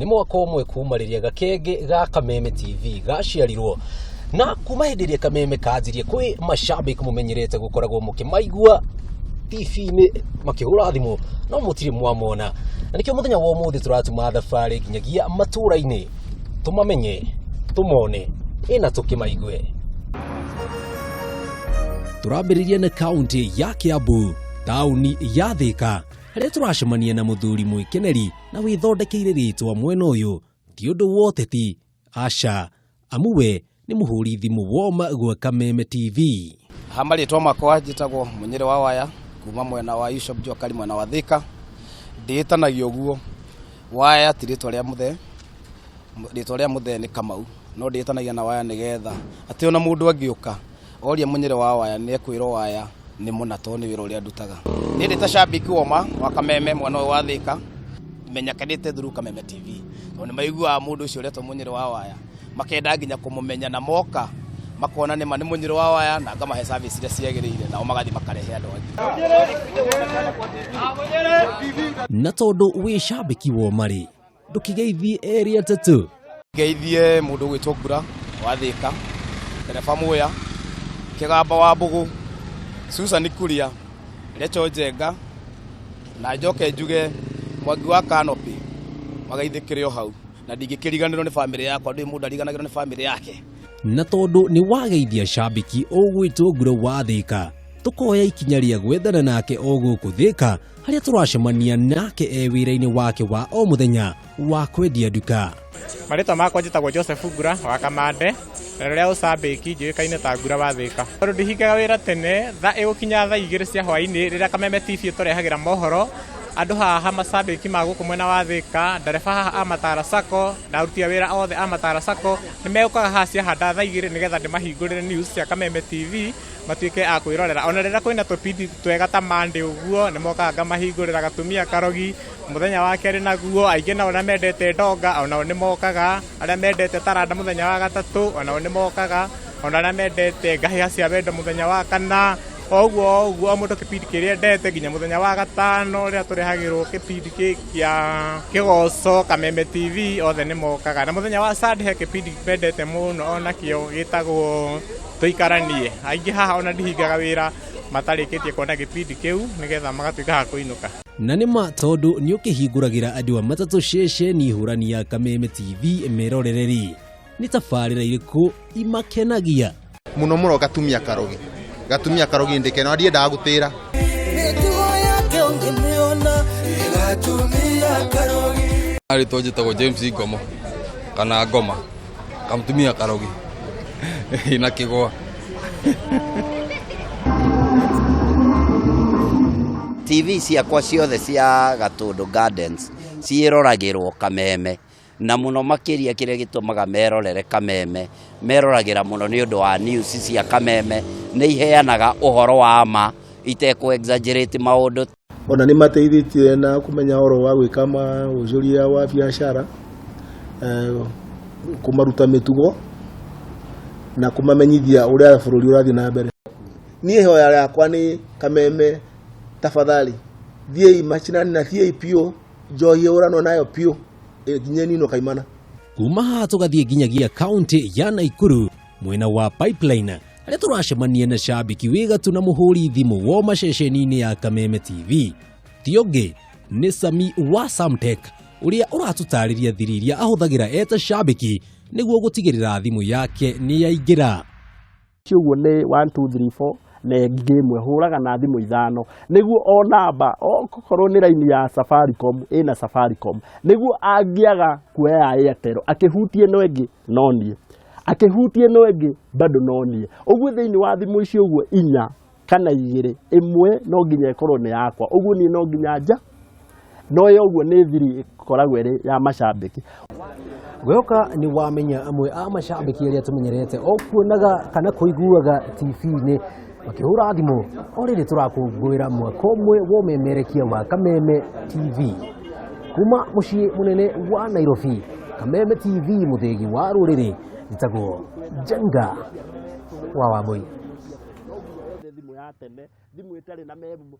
Nĩ mwaka ũmwe kuma rĩrĩa gakenge ga Kameme TV gaciarirwo, na kuma hĩndĩ ĩrĩa Kameme kanjirie kwĩ mashabiki mũmenyerete gũkoragwo mũkĩmaigua TV-inĩ makĩhũra thimũ, no mũtirĩ mwamona, na nĩkĩo mũthenya wa ũmũthĩ tũratuma thabarĩ nginyagia matũra-inĩ tũmamenye, tũmone ĩna tũkĩmaigue. Tũrambĩrĩria na kaunti ya Kiambu, taũni ya Thĩka, harĩa tũracemania na mũthuri mwĩkeneri na wĩthondekeire rĩtwa mwena ũyũ ti ũndũ wa ũteti, aca, amu we nĩ mũhũri thimũ woma gwa Kameme TV. Ha marĩtwa makwa njĩtagwo Mũnyĩrĩ wa Waya kuma mwena wa Yusuf Jua Kali, mwena wa Thĩka. Ndĩĩtanagia ũguo. Waya ti rĩtwa rĩa mũthee, rĩtwa rĩa mũthee nĩ Kamau, no ndĩĩtanagia na Waya nĩgetha atĩ ona mũndũ angĩũka oria Mũnyĩrĩ wa Waya nĩ ekwĩrwo Waya nĩ mũna tondũ nĩ wĩra ũrĩa ndutaga. Niĩ ndĩ ta shabiki woma wa Kameme mwena ũyũ wa Thĩka, menyekanĩte through Kameme TV, tondũ nĩ maiguaga mũndũ ũcio ũretwo Mũnyĩrĩ wa Waya, makenda nginya kũmũmenya, na moka makona nĩma nĩ Mũnyĩrĩ wa Waya, na ngamahe service iria ciagĩrĩire, nao magathiĩ makarehe andũ angĩ. Na tondũ wĩ cambĩki woma-rĩ, ndũkĩgeithie erĩ atatũ. Ngeithie mũndũ ũgwĩtwo Ngura wa Thĩka, Ndereba Muya, Kĩgamba wa Mbũgũ, Susan Kuria, Recho Njenga, na njoke njuge Mwangi wa Canopy magaithĩkĩre o hau, na ndingĩkĩriganĩrwo nĩ bamĩrĩ yakwa, ndũĩ mũndũ ariganagĩrwo nĩ bamĩrĩ yake. Na tondũ nĩ wageithia cambĩki ũgwĩtwo Ngura wa Thĩka, tũkoya ikinya rĩa gwethana nake o gũkũ Thĩka, harĩa tũracemania nake e wĩra-inĩ wake wa o mũthenya wa kwendia nduka. Marĩtwa makwa njĩtagwo Joseph Ngura wa Kamande, na rĩrĩa ũcambĩki njũĩkaine ta Ngura wa Thĩka. Tondũ ndihingaga wĩra tene, thaa ĩgũkinya thaa 2 cia hwaĩ-inĩ rĩrĩa Kameme TV ĩtũrehagĩra mohoro, andũ haha macambĩki ma gũkũ mwena wa Thĩka, ndereba haha a Matara Sacco na aruti a wĩra othe a Matara Sacco nĩ megũkaga haha ciahanda thaa 2 nĩgetha ndĩmahingũrĩre news cia Kameme TV matuĩke a kwĩrorera. Ona rĩrĩa kwĩna tũbindi twega ta Monday ũguo nĩ mokaga ngamahingũrĩra Gatumia Karogi, mũthenya wa kerĩ naguo, aingĩ nao arĩa mendete ndonga onao nĩ mokaga, arĩa mendete taranda mũthenya wa gatatũ onao nĩ mokaga, ona arĩa mendete ngahĩha cia wendo mũthenya wa kana, o ũguo o ũguo o mũndũ kĩbindi kĩrĩa endete nginya mũthenya wa gatano rĩrĩa tũrehagĩrwo kĩbindi kĩa kĩgoco Kameme TV othe nĩ mokaga. Na mũthenya wa Sunday he kĩbindi mendete mũno onakĩo gĩtagwo Tũikaranie. Aingĩ haha ona ndihingaga wĩra matarĩkĩtie kuona gĩbindi kĩu nĩgetha magatuĩka a kũinũka. Na nĩ ma tondũ nĩ ũkĩhingũragĩra andũ a matatũ ceceni hũrani ya Kameme TV merorereri, nĩ tabarĩra irĩkũ imakenagia? Mũno mũno Gatumia Karogi. Gatumia Karogi ndĩkena, ndiendaga gũtĩra. Mĩtugo yake ũngĩmĩona Gatumia Karogi. Rĩtwa njĩtagwo James Ngomo kana Ngoma, Kamtumia Karogi na kĩgwa. TV ciakwa ciothe cia Gatũndũ Gardens ciĩroragĩrwo Kameme, na mũno makĩria kĩrĩa gĩtũmaga merorere Kameme, meroragĩra mũno nĩ ũndũ wa news cia Kameme, nĩ iheanaga ũhoro wa ma itekũ exaggerate maũndũ. Ona nĩ mateithĩtie na kũmenya ũhoro wa gwĩka ũcuria wa biacara, kũmaruta mĩtugo na kũmamenyithia ũrĩa bũrũri ũrathiĩ na mbere. Niĩ ihoya rĩakwa nĩ Kameme, tafadhali thiĩi macinani na thiĩi biũ, njohi ĩhũranwo nayo biũ ĩkinye nino kaimana. Kuma haha tũgathiĩ nginyagia kaunti ya Naikuru mwena wa Pipeline, harĩa tũracemania na cambĩki wĩ gatũ na mũhũri thimũ woma ceceni-inĩ ya Kameme TV. Ti ũngĩ nĩ Sami wa Samtech, ũrĩa ũratũtarĩria thiri iria ahũthagĩra eta cambĩki nĩguo gũtigĩrĩra thimũ yake nĩ yaingĩra. Ũguo nĩ 1 2 3 4 na ĩngĩ ĩmwe hũraga na thimũ ithano nĩguo o namba okorwo nĩ raini ya Safaricom ĩna Safaricom, nĩguo angĩaga kuoya ya Airtel akĩhutie ĩno ĩngĩ no niĩ, akĩhutie ĩno ĩngĩ bado no niĩ. Ũguo thĩinĩ wa thimũ icio ũguo inya kana igĩrĩ, ĩmwe no nginya ĩkorwo nĩ yakwa, ũguo niĩ no nginya nja no ĩyo ũguo nĩ thiri ĩkoragwo ĩrĩ ya macambĩki. Ngwĩhoka nĩ wamenya amwe a macambĩki arĩa tũmenyerete o kuonaga kana kũiguaga TV-inĩ makĩhũra thimũ o rĩrĩ tũrakũngũĩra mwaka ũmwe wa ũmemerekia wa Kameme TV. Kuma mũciĩ mũnene wa Nairobi, Kameme TV, mũthĩgi wa rũrĩrĩ, njĩtagwo Njenga wa Wambui. Thimũ ya tene, thimũ ĩtarĩ na memo.